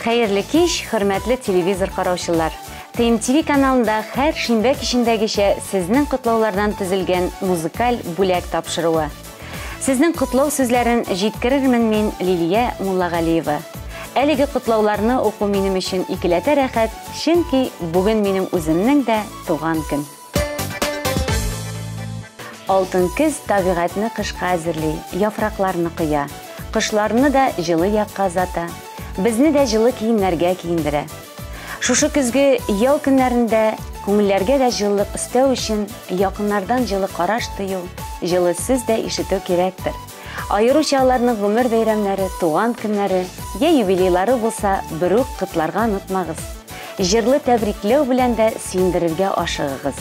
Хәерле кич, хөрмәтле телевизор караучылар. ТМТВ каналында һәр шимбә кичендәгечә сезнең котлаулардан төзелгән музыкаль бүләк тапшыруы. Сезнең котлау сүзләрен җиткерермен мин, Лилия Муллагалиева. Әлеге котлауларны уку минем өчен икеләтә рәхәт, чөнки бүген минем үземнең дә туган көн. Алтын көз табигатьне кышка әзерли, яфракларны коя, кошларны да җылы якка озата, безне дә җылы киемнәргә киендерә. Шушы көзге ял көннәрендә күңелләргә дә җылылык өстәү өчен якыннардан җылы караш тою, җылы сүз дә ишетү кирәктер. Аеруча аларның гомер бәйрәмнәре, туган көннәре я юбилейлары булса, берүк котларга онытмагыз. Җырлы тәбрикләү белән дә сөендерергә ашыгыгыз.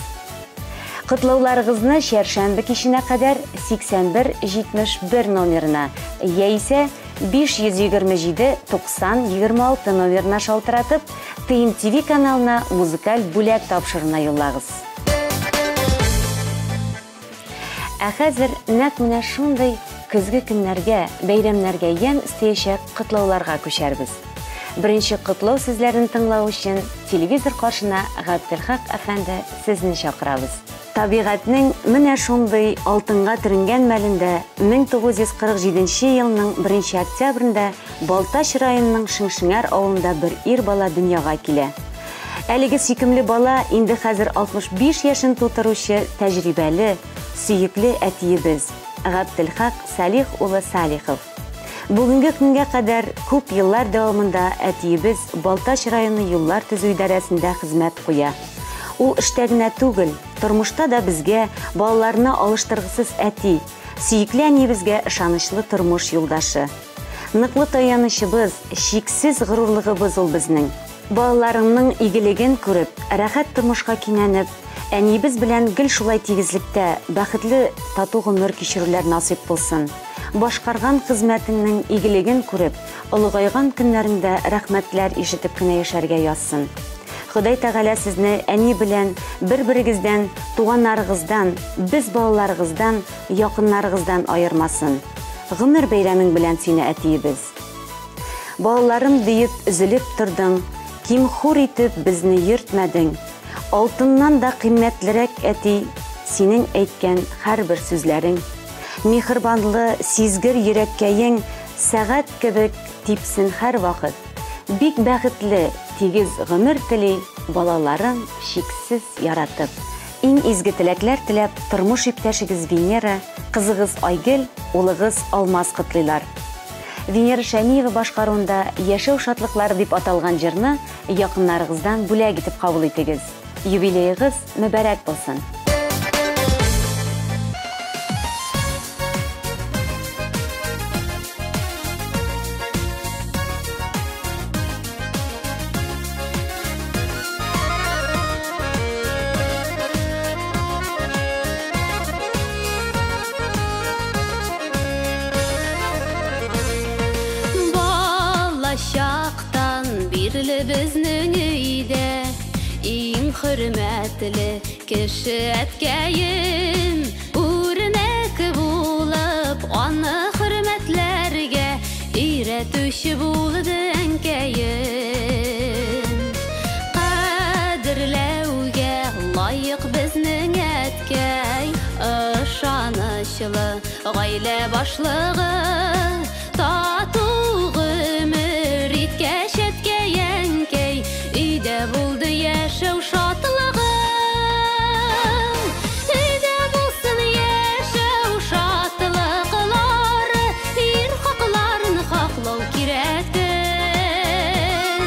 Котлауларыгызны чәршәмбе киченә кадәр 81 71 номерына яисә 527 90 26 номерына шалтыратып, ТМТВ каналына музыкаль бүләк тапшыруына юллагыз. Ә хәзер нәкъ менә шундый көзге көннәргә, бәйрәмнәргә ямь өстәячәк котлауларга күчәрбез. Беренче котлау сүзләрен тыңлау өчен телевизор каршына Габделхак әфәнде сезне чакырабыз. Табигатьнең менә шундый алтынга төренгән мәлендә 1947 елның 1 октябрендә Балтач районының Шеңшеңәр авылында бер ир бала дөньяга килә. Әлеге сөйкемле бала инде хәзер 65 яшен тутыручы тәҗрибәле, сөекле әтиебез Габделхак Салих улы Салихов. Бүгенге көнгә кадәр күп еллар дәвамында әтиебез Балтач районы юллар төзү идарәсендә хезмәт куя. Ул эштә генә түгел, тормышта да безгә, балаларына алыштыргысыз әти, сөекле әниебезгә ышанычлы тормыш юлдашы. Ныклы таянычыбыз, чиксез горурлыгыбыз ул безнең. Балаларыңның игелеген күреп, рәхәт тормышка кинәнеп, әниебез белән гел шулай тигезлектә, бәхетле тату гомер кичерүләр насыйп булсын. Башкарган хезмәтеңнең игелеген күреп, олыгайган көннәреңдә рәхмәтләр ишетеп кенә яшәргә язсын. Ходай Тәгалә сезне әни белән бер-берегездән, туганнарыгыздан, без балаларыгыздан, якыннарыгыздан аермасын. Гомер бәйрәмең белән сине, әтиебез. Балаларым диеп өзелеп тордың, ким-хур итеп безне йөртмәдең. Алтыннан да кыйммәтлерәк, әти, синең әйткән һәрбер сүзләрең. Миһербанлы, сизгер йөрәккәең сәгать кебек типсен һәрвакыт. Бик бәхетле, тигез гомер тели, балаларын чиксез яратып. Иң изге теләкләр теләп, тормыш иптәшегез Венера, кызыгыз Айгөл, улыгыз Алмаз котлыйлар. Венера Шәмиева башкаруында Яшәү шатлыклары дип аталган җырны якыннарыгыздан бүләк итеп кабул итегез. Юбилеегыз мөбарәк булсын! Балачактан бирле безнең өйдә иң хөрмәтле кеше әткәем, үрнәк булып аны хөрмәтләргә өйрәтүче булды әнкәем. Кадерләүгә лаек безнең әткәй, ышанычлы гаилә башлыгы, тату гомер иткәч әткәй, әнкәй, өйдә булды яшәү шатлыгы. Өйдә булсын яшәү шатлыклары, ир хакларын хаклау кирәктер.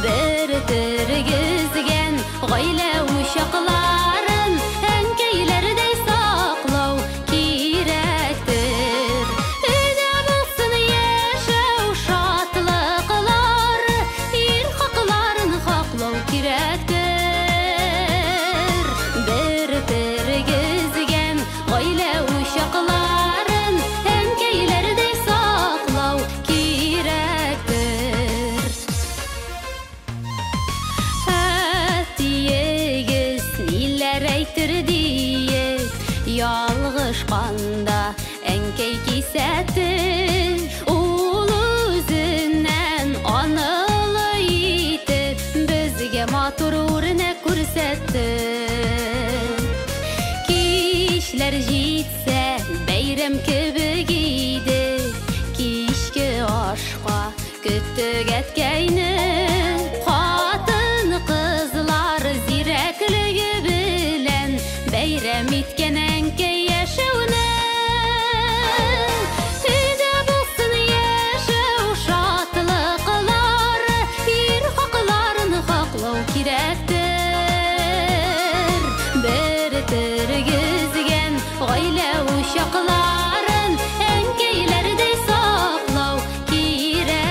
Бер тергезгән гаилә учакларын әнкәйләрдәй саклау кирәктер. Өйдә булсын Көттек әткәйне. Хатын-кызлар зирәклеге белән бәйрәм иткән әнкәй яшәүне. Өйдә булсын яшәү шатлыклары, ир хакларын хаклау кирәктер. Бер тергезгән гаилә учакларын әнкәйләрдәй саклау кирәктер.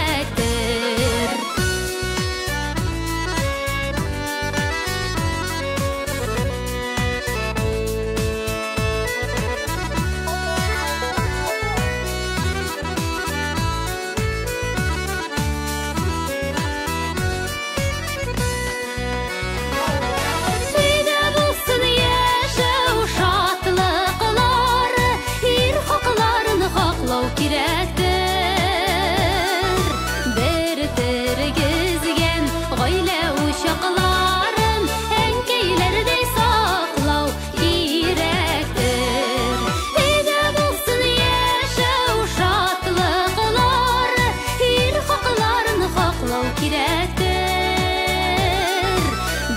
Өйдә булсын яшәү шатлыклары, ир хакларын хаклау кирәктер. Бер тергезгән гаилә учакларын әнкәйләрдәй саклау кирәктер. Өйдә булсын яшәү шатлыклары, ир хакларын хаклау кирәктер.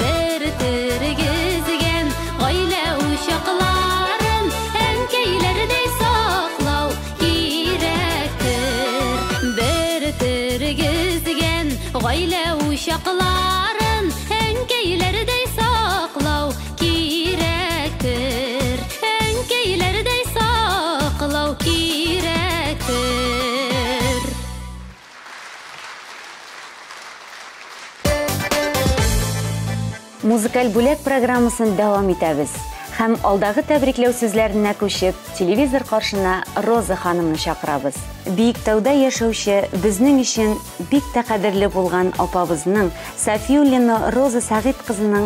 Бер тергезгән гаилә учакларын әнкәйләрдәй саклау кирәктер. Бер тергезгән гаилә учакларын әнкәйләрдәй саклау кирәктер. Әнкәйләрдәй саклау кирәктер. Музыкаль бүләк программасын дәвам итәбез. Һәм алдагы тәбрикләү сүзләренә күчеп, телевизор каршына Роза ханымны чакырабыз. Биектауда яшәүче безнең өчен бик тә кадерле булган апабызның Сафиуллина Роза Сәгыйть кызының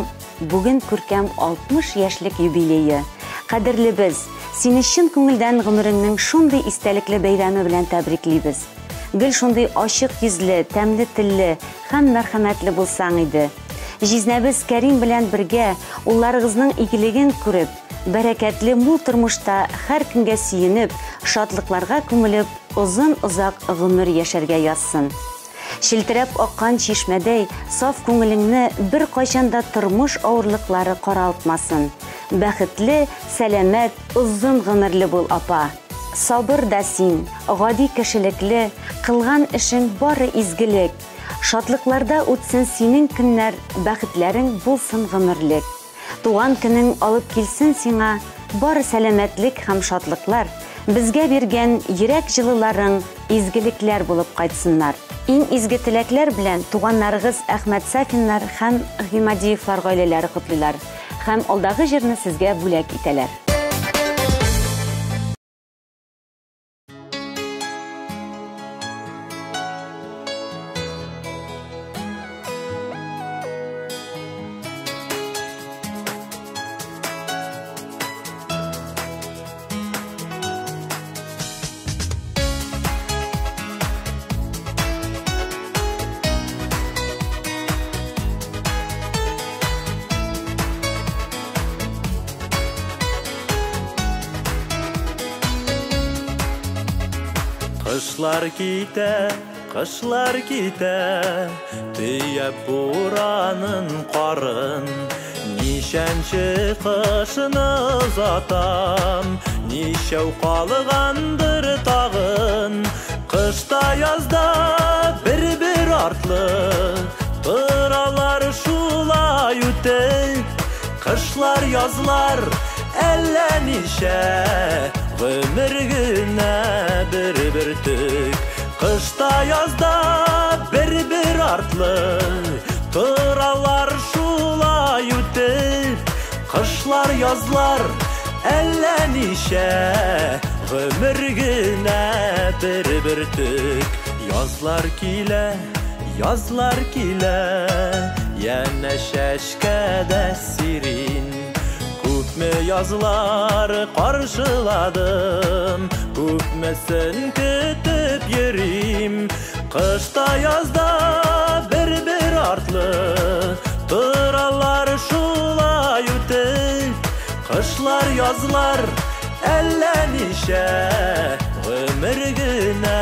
бүген күркәм 60 яшьлек юбилее. Кадерлебез, сине чын күңелдән гомереңнең шундый истәлекле бәйрәме белән тәбриклибез. Гел шундый ачык йөзле, тәмле телле һәм мәрхәмәтле булсаң иде. Җизнәбез Кәрим белән бергә улларыгызның игелеген күреп, бәрәкәтле мул тормышта һәр көнгә сөенеп, шатлыкларга күмелеп, озын-озак гомер яшәргә язсын. Шилтерәп аккан чишмәдәй саф күңелеңне бер кайчан да тормыш авырлыклары каралтмасын. Бәхетле, сәламәт, озын гомерле бул, апа. Сабыр да син, гади кешелекле, кылган эшең бары изгелек. Шатлыкларда үтсен синең көннәр, бәхетләрең булсын гомерлек. Туган көнең алып килсен сиңа бары сәламәтлек һәм шатлыклар, безгә биргән йөрәк җылыларың изгелекләр булып кайтсыннар. Иң изге теләкләр белән туганнарыгыз Әхмәт Сафиннар һәм Гыймадиевлар гаиләләре котлыйлар һәм алдагы җырны сезгә бүләк итәләр. Кышлар китә, кышлар китә, төяп буранын карын. Ничәнче кышны озатам, ничәү калгандыр тагын. Кышта язда бер-бер артлы, торалар шулай үтеп. Кышлар язлар әллә ничә, гомер генә бер бөртек. Кышта язда бер-бер артлы, торалар шулай үтеп. Кышлар язлар әллә ничә, гомер генә бер бөртек. Язлар килә, язлар килә, янә чәчкәдә сирин. Күпме язлар каршыладым, күпмесен көтеп йөрим. Кышта язда бер-бер артлы, торалар шулай үтеп. Кышлар язлар әллә ничә, гомер генә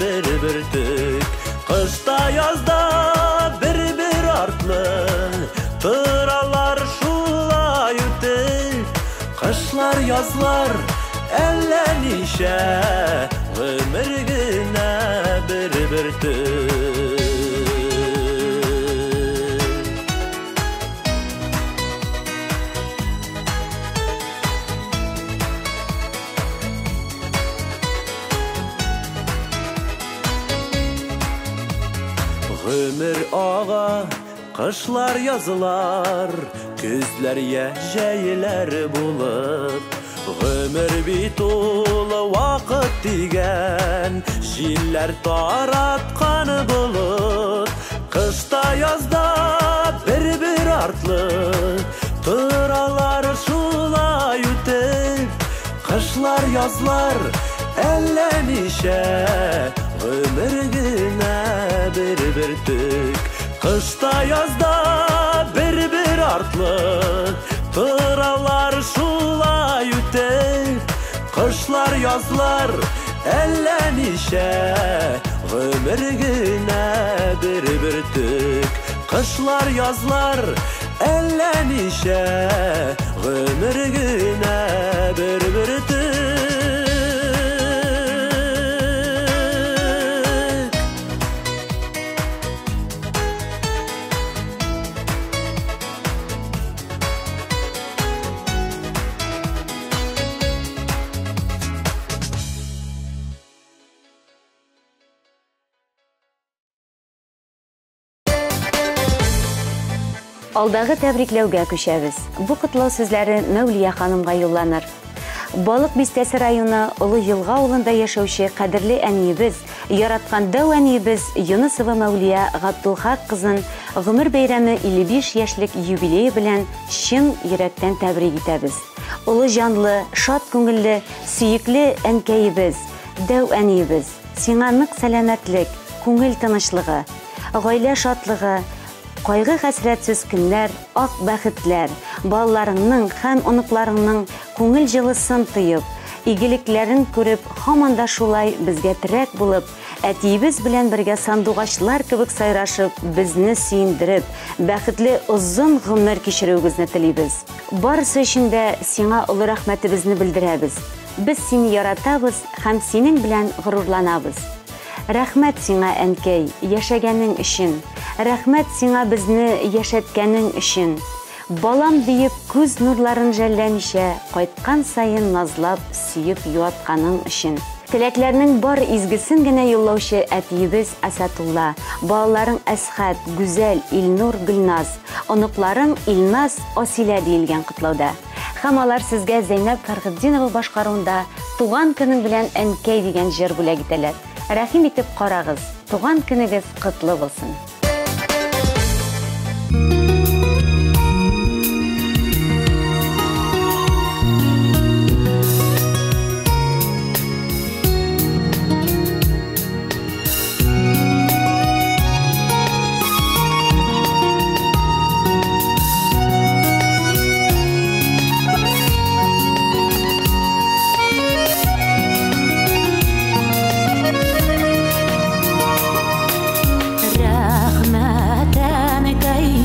бер бөртек. Кышта язлар әллә ничә, гомер генә бер бөртек. Гомер ага, кышлар язлар, көзләр я җәйләр булып. Гомер бит ул вакыт дигән, җилләр тараткан болыт. Кышта язда бер-бер артлы торалар шулай үтеп. Кышлар язлар әллә ничә, гомер генә бер бөртек. Кышта язда бер-бер артлы торалар шулай үтеп. Кышлар язлар әллә ничә, гомер генә бер бөртек. Кышлар язлар әллә ничә, гомер генә бер бөртек. Алдагы тәбрикләүгә күчәбез. Бу котлау сүзләре Мәүлия ханымга юлланыр. Балык Бистәсе районы Олы Елга авылында яшәүче кадерле әниебез, яраткан дәү әниебез Юнысова Мәүлия Габдулхак кызын гомер бәйрәме 55 яшьлек юбилее белән чын йөрәктән тәбрик итәбез. Олы җанлы, шат күңелле, сөекле әнкәебез, дәү әниебез, сиңа нык сәламәтлек, күңел тынычлыгы, гаилә шатлыгы, кайгы хәсрәтсез көннәр, ак бәхетләр, балаларыңның һәм оныкларыңның күңел җылысын тоеп, игелекләрен күреп, һаман да шулай безгә терәк булып, әтиебез белән бергә сандугачлар кебек сайрашып, безне сөендереп, бәхетле озын гомер кичерүегезне телибез. Барысы өчен дә сиңа олы рәхмәтебезне белдерәбез. Без сине яратабыз һәм синең белән горурланабыз. Рәхмәт сиңа, әнкәй, яшәгәнең өчен. Рәхмәт сиңа безне яшәткәнең өчен. Балам диеп күз нурларын жәлләмичә, кайткан саен назлап, сөеп юатканың өчен. Теләкләрнең бар изгесен генә юллаучы әтиебез Асатулла, балаларың Әсхәт, Гүзәл, Илнур, Гөлназ, оныкларың Илназ, Асилә диелгән котлауда. Һәм алар сезгә Зәйнәб Фәрхетдинова башкаруында «Туган көнең белән әнкәй» дигән җыр бүләк итәләр. Рәхим итеп карагыз, туган көнегез котлы булсын. Рәхмәт, әнкәй,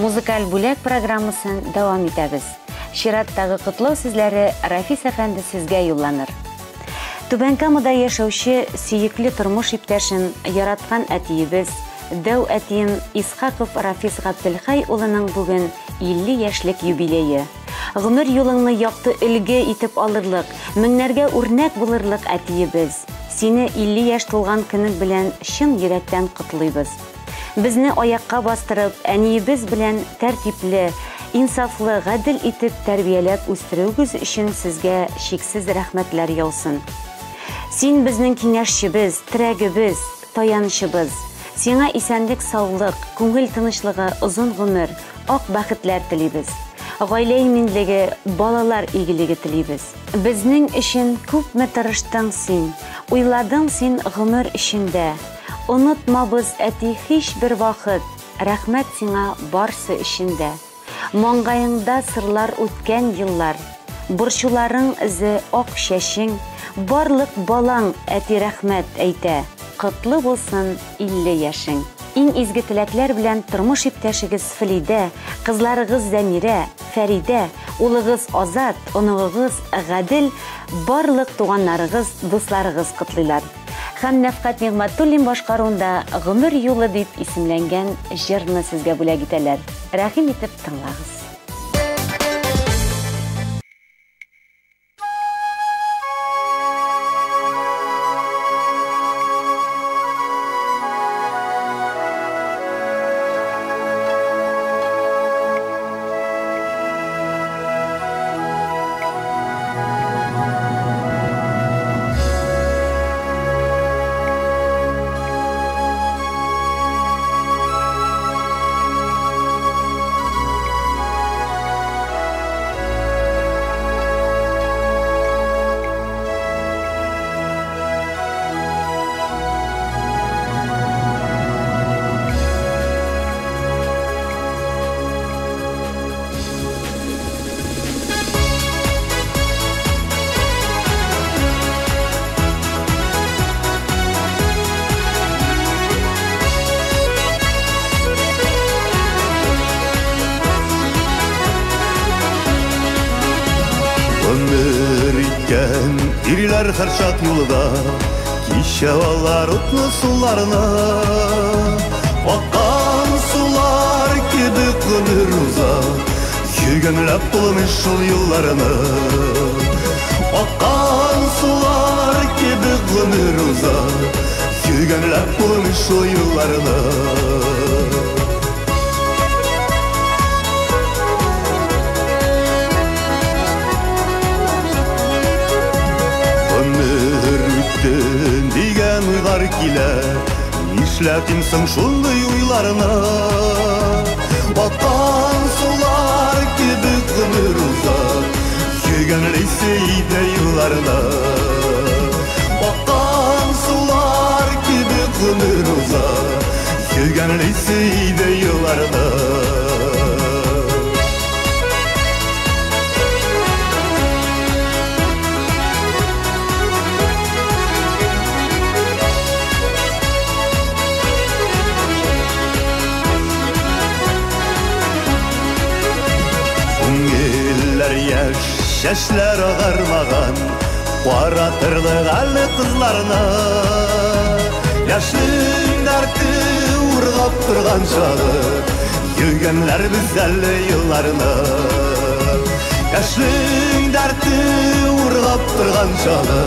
Музыкаль бүләк программасын дәвам итәбез. Чираттагы котлау сүзләре Рафис әфәнде сезгә юлланыр. Түбән Камада яшәүче сөекле тормыш иптәшем, яраткан әтиебез, дәү әтием Исхаков Рафис Габделхәй улының бүген 50 яшьлек юбилее. Гомер юлыңны якты өлге итеп алырлык, меңнәргә үрнәк булырлык әтиебез. Сине 50 яшь тулган көнең белән чын йөрәктән котлыйбыз. Безне аякка бастырып, әниебез белән тәртипле, инсафлы, гадел итеп тәрбияләп үстерүегез өчен сезгә чиксез рәхмәтләр яусын. Син безнең киңәшчебез, терәгебез, таянычыбыз. Сиңа исәнлек, саулык, күңел тынычлыгы, озын гомер, ак бәхетләр телибез. Гаилә иминлеге, балалар игелеге телибез. Безнең өчен күпме тырыштың син, уйладың син гомер эчендә. Онытмабыз, әти, һичбер вакыт, рәхмәт сиңа барсы өчен дә. Маңгаеңда сырлар үткән еллар, борчуларың эзе ак чәчең, барлык балаң әти рәхмәт әйтә, котлы булсын 50 яшең. Иң изге теләкләр белән тормыш иптәшегез Флидә, кызларыгыз Зәмирә, Фәридә, улыгыз Азат, оныгыгыз Гадел, барлык туганнарыгыз, дусларыгыз котлыйлар. Һәм Нәфкать Нигъмәтуллин башкаруында Гомер юлы дип исемләнгән җырны сезгә бүләк итәләр. Рәхим итеп тыңлагыз. Гомер иткән ирләр һәрчак юлда, кичә алар утлы суларны. Аккан сулар кебек гомер уза, йөгәнләп булмый шул юлларны. Аккан сулар кебек гомер уза, йөгәнләп булмый шул юлларны. Дигән уйлар килә, нишләтим соң шундый уйларны? Аккан сулар кебек гомер уза, йөгәнлисе иде юлларны. Аккан сулар кебек гомер уза, йөгәнлисе иде юлларны. Яшь чәчләр агармаган, каратырлык әле кызларны. Яшьлек дәрте ургап торган чагы, йөгәнләр без әле елларны. Яшьлек дәрте ургап торган чагы,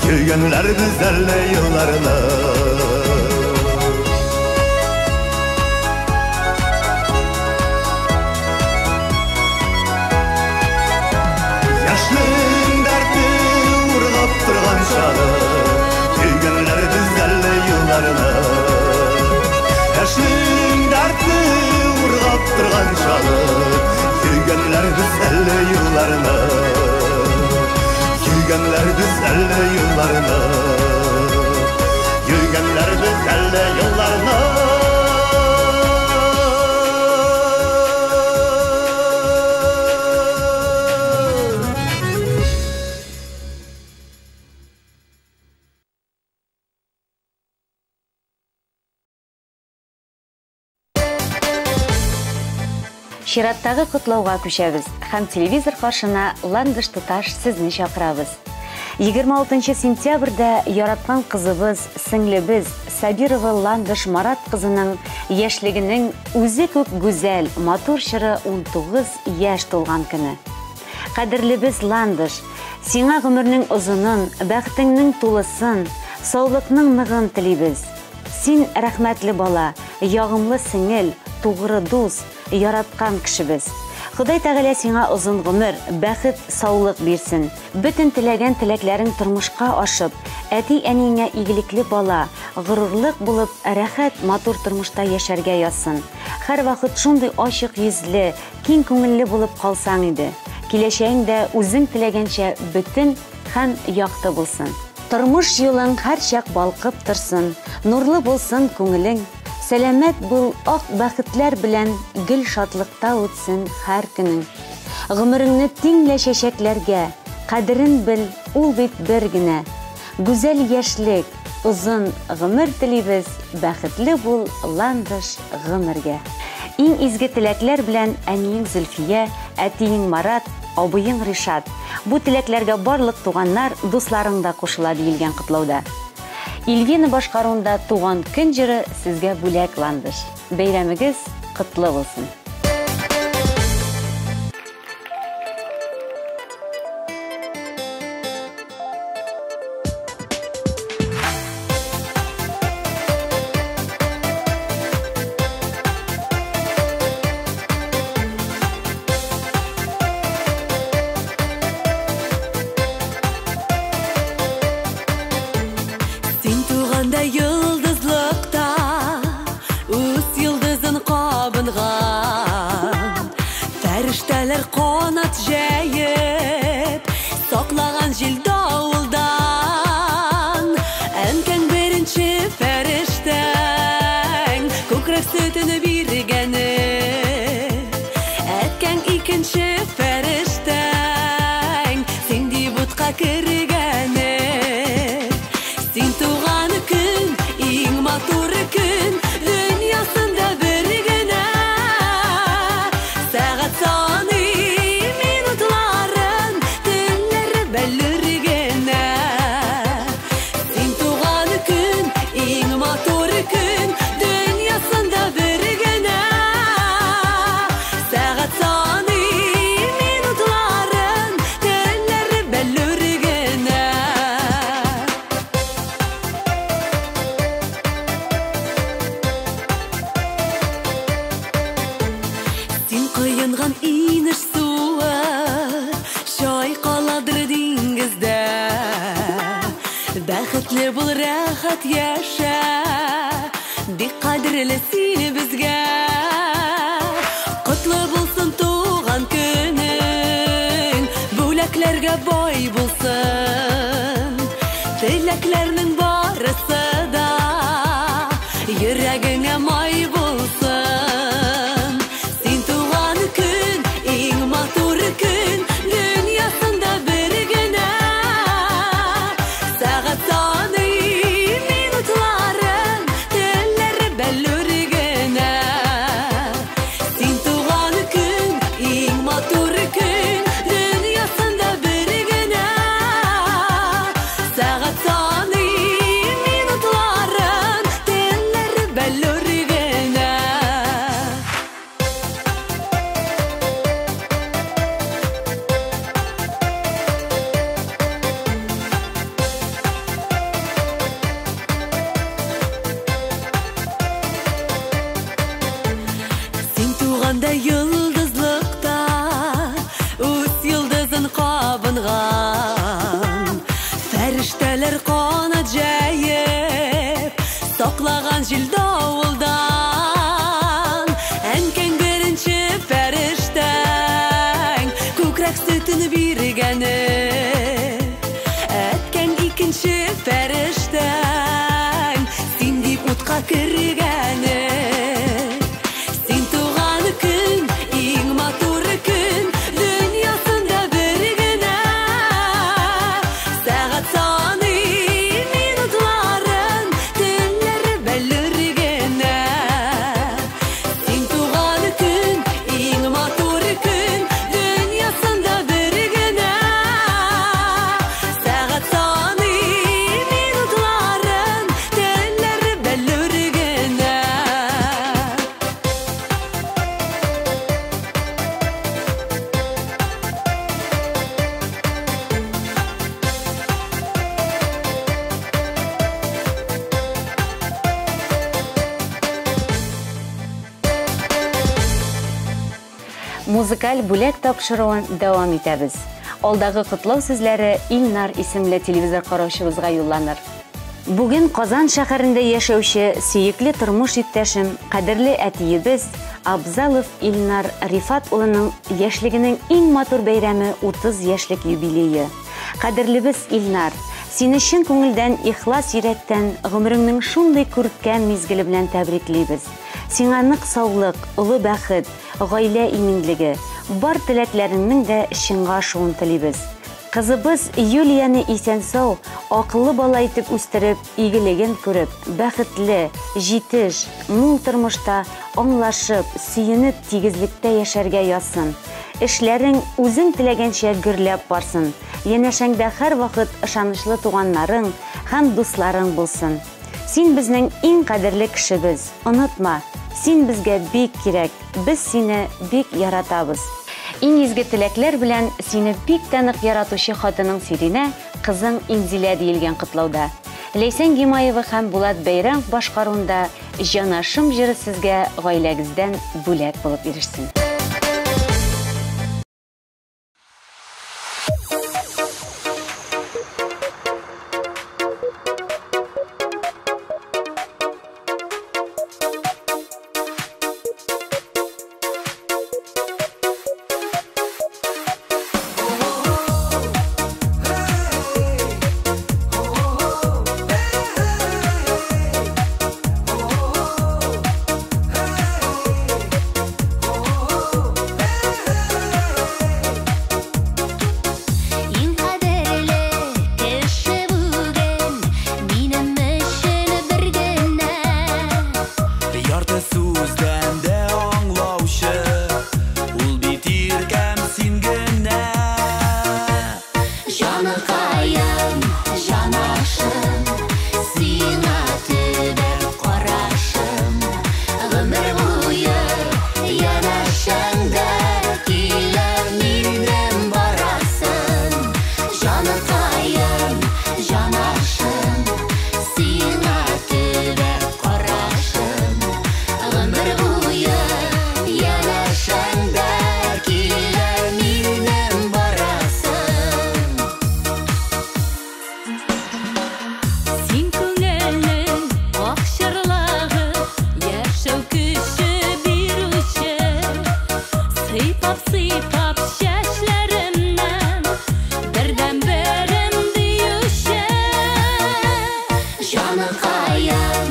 йөгәнләр без әле елларны. Торган чагы, йөгәнләр без әле елларны. Яшьлек дәрте ургап торган чагы, йөгәнләр без әле елларны. Йөгәнләр без әле елларны. Йөгәнләр без әле елларны. Чираттагы котлауга күчәбез һәм телевизор каршына Ландыш туташ сезне чакырабыз. 26 сентябрьдә яраткан кызыбыз, сеңлебез Сабирова Ландыш Марат кызының яшьлегенең үзе күк гүзәл, матур чоры 19 яшь тулган көне. Кадерлебез Ландыш, сиңа гомернең озынын, бәхетеңнең тулысын, саулыкның ныгын телибез. Син рәхмәтле бала, ягымлы сеңел, тугры дус, яраткан кешебез. Ходай Тәгалә сиңа озын гомер, бәхет, саулык бирсен. Бөтен теләгән теләкләрең тормышка ашып, әти-әниеңә игелекле бала, горурлык булып, рәхәт, матур тормышта яшәргә язсын. Һәрвакыт шундый ачык йөзле, киң күңелле булып калсаң иде. Киләчәгең дә үзең теләгәнчә бөтен һәм якты булсын. Тормыш юлың һәрчак балкып торсын, нурлы булсын күңелең. Сәламәт бул, ак бәхетләр белән гел шатлыкта үтсен һәр көнең. Гомереңне тиңлә чәчәкләргә, кадерен бел, ул бит бер генә. Гүзәл яшьлек, озын гомер телибез, бәхетле бул, Ландыш, гомергә. Иң изге теләкләр белән әниең Зөлфия, әтиең Марат, абыең Ришат. Бу теләкләргә барлык туганнар, дусларың да кушыла диелгән котлауда. Ильвина башкаруында туган көн җыры сезгә бүләк, Ландыш. Бәйрәмегез котлы булсын. Йылдызлыкта үз йылдызын кабынган фәрештәләр канат җәеп саклаган җил давылдан. Әнкәң беренче фәрештәң күкрәк сөтен биргәне, әткәң икенче фәрештәң син дип утка кергәне. Син туган көн иң матур көн дөньясында бер генә. Сәгать саный минутларын, төннәр бәллүр генә. Син туган көн иң матур көн дөньясында бер генә. Сәгать саный минутларын, төннәр бәллүр генә. Син коенган инеш суы чайкаладыр диңгездә. Бәхетле бул, рәхәт яшә, бик кадерле син безгә. Котлы булсын туган көнең, бүләкләргә бай булсын. Теләкләрнең барысы да йөрәгеңә май булсын. Син туган көн иң матур көн дөньясында бер генә. Сәгать саный минутларын, төннәр бәллүр генә. Син туган көн иң матур көн дөньясында бер генә. Сәгать саный минутларын, төннәр бәллүр генә. Син туганда йылдызлыкта үз йылдызын кабынган фәрештәләр канат җәеп саклаган җил давылдан. Әнкәң беренче фәрештәң күкрәк сөтен биргәне, әткәң икенче фәрештәң син дип утка кергәне. Син туган көн иң матур көн дөньясында бер генә. Сәгать саный минутларын, төннәр бәллүр генә. Син туган көн иң матур Музыкаль бүләк тапшыруын дәвам итәбез. Алдагы котлау сүзләре Илнар исемле телевизор караучыбызга юлланыр. Бүген Казан шәһәрендә яшәүче сөекле тормыш иптәшем, кадерле әтиебез Абзалов Илнар Рифат улының яшьлегенең иң матур бәйрәме 30 яшьлек юбилее. Кадерлебез Илнар, сине чын күңелдән, ихлас йөрәктән гомереңнең шундый күркәм мизгеле белән тәбриклибез. Сиңа нык саулык, олы бәхет, гаилә иминлеге, бар теләкләреңнең дә чынга ашуын телибез. Кызыбыз Юлияне исән-сау, акыллы бала итеп үстереп, игелеген күреп, бәхетле, җитеш, мул тормышта аңлашып, сөенеп, тигезлектә яшәргә язсын. Эшләрең үзең теләгәнчә гөрләп барсын. Янәшәңдә һәрвакыт ышанычлы туганнарың һәм дусларың булсын. Син безнең иң кадерле кешебез. Онытма, син безгә бик кирәк, без сине бик яратабыз. Иң изге теләкләр белән сине бик тә нык яратучы хатының Сиринә, кызың Инзилә диелгән котлауда. Ләйсән Гимаева һәм Булат Бәйрәмов башкаруында Җанашым җыры сезгә гаиләгездән бүләк булып ирешсен. Иң кадерле кеше бүген минем өчен бер генә. Ярты сүздән дә аңлаучы, ул бит иркәм син генә. Җаныкаем, җанашым, сиңа төбәп карашым. Гомер буе янәшәңдә килә минем барасым. Җаныкаем, җанашым, сиңа төбәп карашым. Гомер буе янәшәңдә килә минем барасым. Син күңелнең ак чырлагы, яшәү көче бирүче. Сыйпап-сыйпап чәчләремнән бердән-берем диюче. Җаныкаем,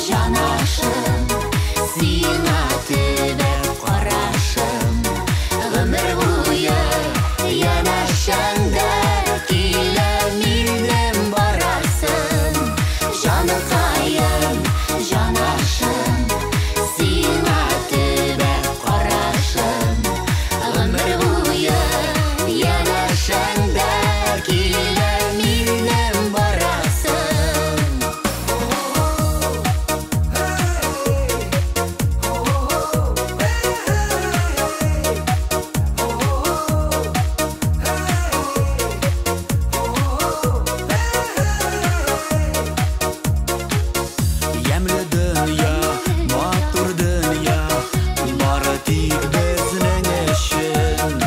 җанашым, сиңа төбәп карашым. Гомер буе янәшәңдә килә минем барасым. Җаныкаем, җанашым, сиңа төбәп карашым. Гомер буе янәшәңдә килә минем барасым. Ямьле дөнья, матур дөнья, бары тик безнең өчен.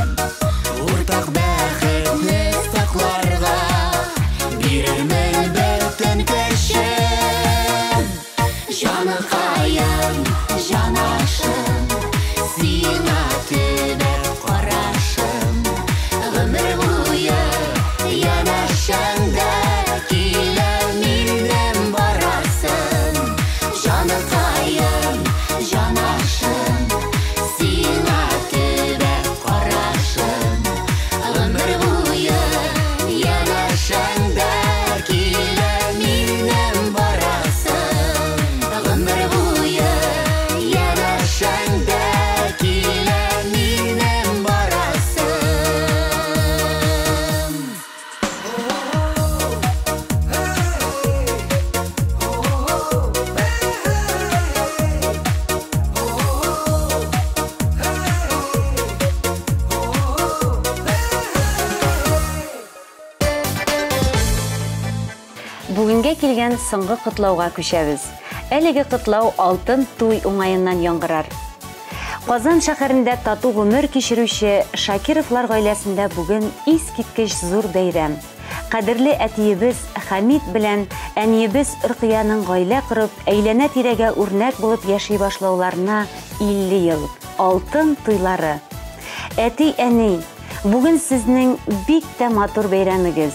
Уртак бәхетне сакларга бирермен бөтен көчем. Җаныкаем, җанашым, сиңа төбәп карашым. Гомер буе янәшәңдә килә минем барасым. Җаныкаем, җанашым, сиңа төбәп карашым. Гомер буе янәшәңдә килә минем барасым. Гомер буе янәшәңдә килә минем барасым. Бүгенгә килгән соңгы котлауга күчәбез. Әлеге котлау алтын туй уңаеннан яңгырар. Казан шәһәрендә тату гомер кичерүче Шакировлар гаиләсендә бүген искиткеч зур бәйрәм. Кадерле әтиебез Хәмит белән әниебез Рөкыяның гаилә корып, әйләнә-тирәгә үрнәк булып яши башлауларына 50 ел. Алтын туйлары. Әти-әни, бүген сезнең бик тә матур бәйрәмегез.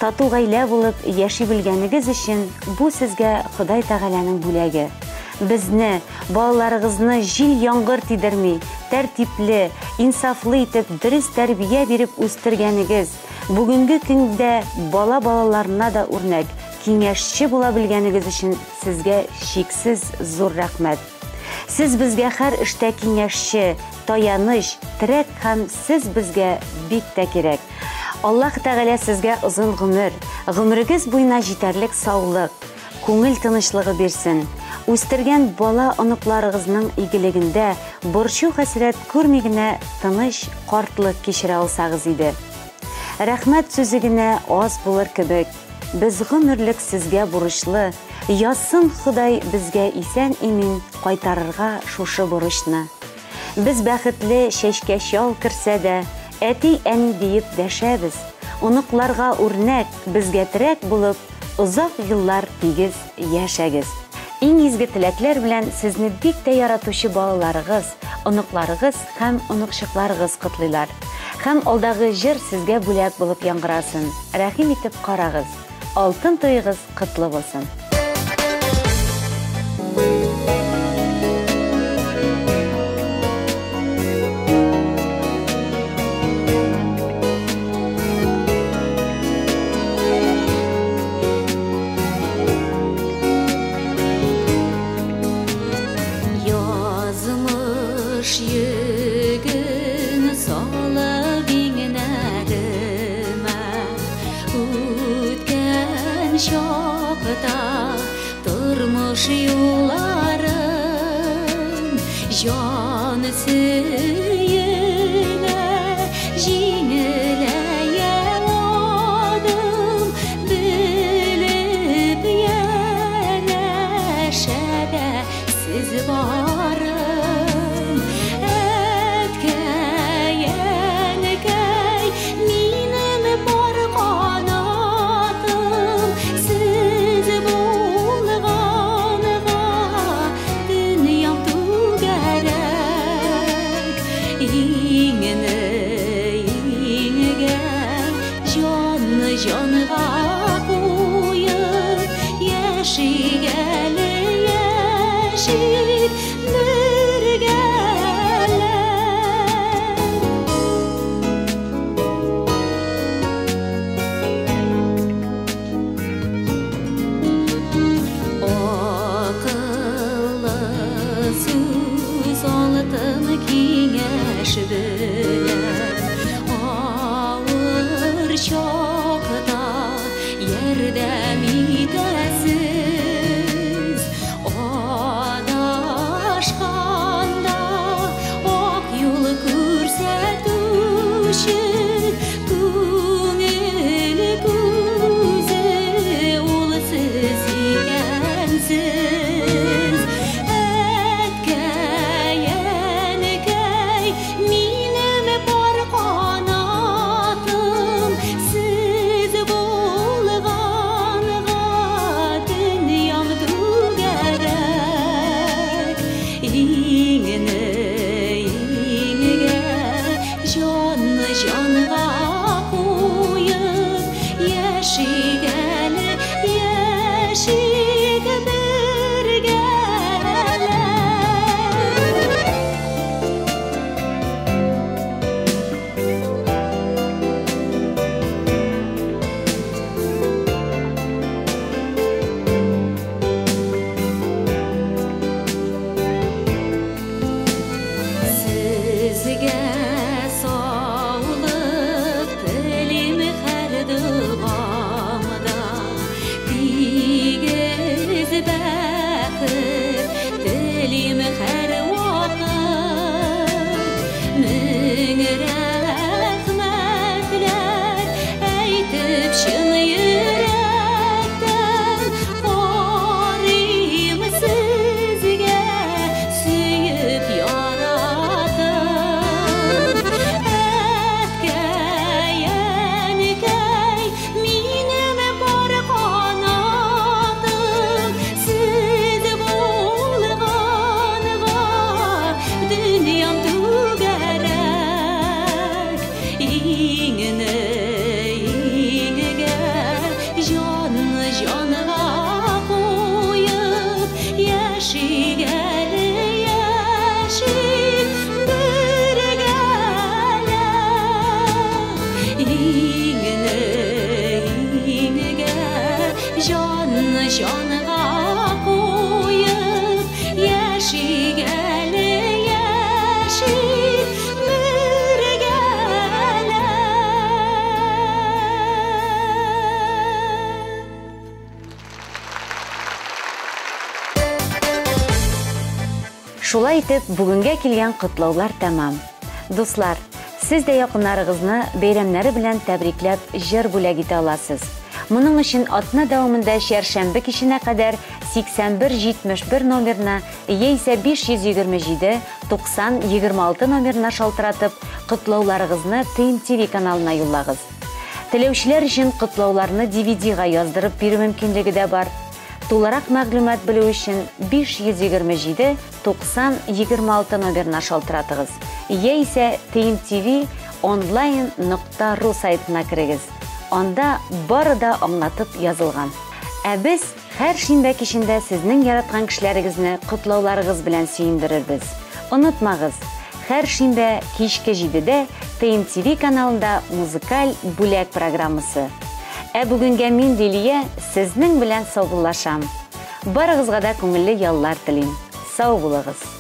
Тату гаилә булып яши белгәнегез өчен бу сезгә Ходай Тәгаләнең бүләге. Безне, балаларыгызны җил-яңгыр тидерми, тәртипле, инсафлы итеп, дөрес тәрбия биреп үстергәнегез, бүгенге көндә бала балаларына да үрнәк, киңәшче була белгәнегез өчен сезгә чиксез зур рәхмәт. Сез безгә һәр эштә киңәшче, таяныч, терәк һәм сез безгә бик тә кирәк. Аллаһ Тәгалә сезгә озын гомер, гомерегез буена җитәрлек саулык, күңел тынычлыгы бирсен. Үстергән бала оныкларыгызның игелегендә борчу хәсрәт күрми генә тыныч картлык кичерә алсагыз иде. Рәхмәт сүзе генә аз булыр кебек. Без гомерлек сезгә бурычлы, язсын Ходай безгә исән-имин кайтарырга шушы бурычны. Без бәхетле чәчкә чал керсә дә, әти-әни диеп дәшәбез. Оныкларга үрнәк, безгә терәк булып, озак еллар тигез яшәгез. Иң изге теләкләр белән сезне бик тә яратучы балаларыгыз, оныкларыгыз һәм оныкчыкларыгыз котлыйлар. Һәм алдагы җыр сезгә бүләк булып яңгырасын. Рәхим итеп карагыз. Алтын туегыз котлы булсын. Язмыш йөген салып иңнәремә, үткән чакта тормыш юларын җан сөенә, җиңеләя адым, белеп янәшәдә сез барым. Әткәй, әнкәй, минем бар канатым, сез булганга дөньям түгәрәк. Иңне иңгә, җанны җанга куеп, яшик әле, яшик бергәләп. Акыллы сүз, алтын киңәш белән авыр чакта ярдәм итәсез. Адашканда ак юл күрсәтүче күңел күзе ул сез икәнсез. Әткәй, әнкәй, минем бар канатым, сез булганга дөньям түгәрәк. Иңне иңгә, җанны җанга куеп, яшик әле, яшик бергәләп. Сезгә саулык телим һәр догамда, тигез бәхет телим һәр вакыт. Мең рәхмәтләр әйтеп чын йөрәктән карыйм сезгә, сөеп яратам. Шулай итеп, бүгенгә килгән котлаулар тәмам. Дуслар, сез дә якыннарыгызны бәйрәмнәре белән тәбрикләп җыр бүләк итә аласыз. Моның өчен атна дәвамында чәршәмбе киченә кадәр 81 71 номерына яисә 527 90 26 номерына шалтыратып, котлауларыгызны ТМТВ каналына юллагыз. Теләүчеләр өчен котлауларны DVD-га яздырып бирү мөмкинлеге дә бар. Тулырак мәгълүмат белү өчен 527 90 26 номерына шалтыратыгыз яисә TMTV online.ru сайтына керегез. Анда бары да аңлатып язылган. Ә без һәр шимбә кичендә сезнең яраткан кешеләрегезне котлауларыгыз белән сөендерербез. Онытмагыз, һәр шимбә кичке 7-дә ТМТВ каналында музыкаль бүләк программасы. Ә бүгенгә мин Лилия сезнең белән саубуллашам. Барыгызга да күңелле яллар телим. Сау булыгыз.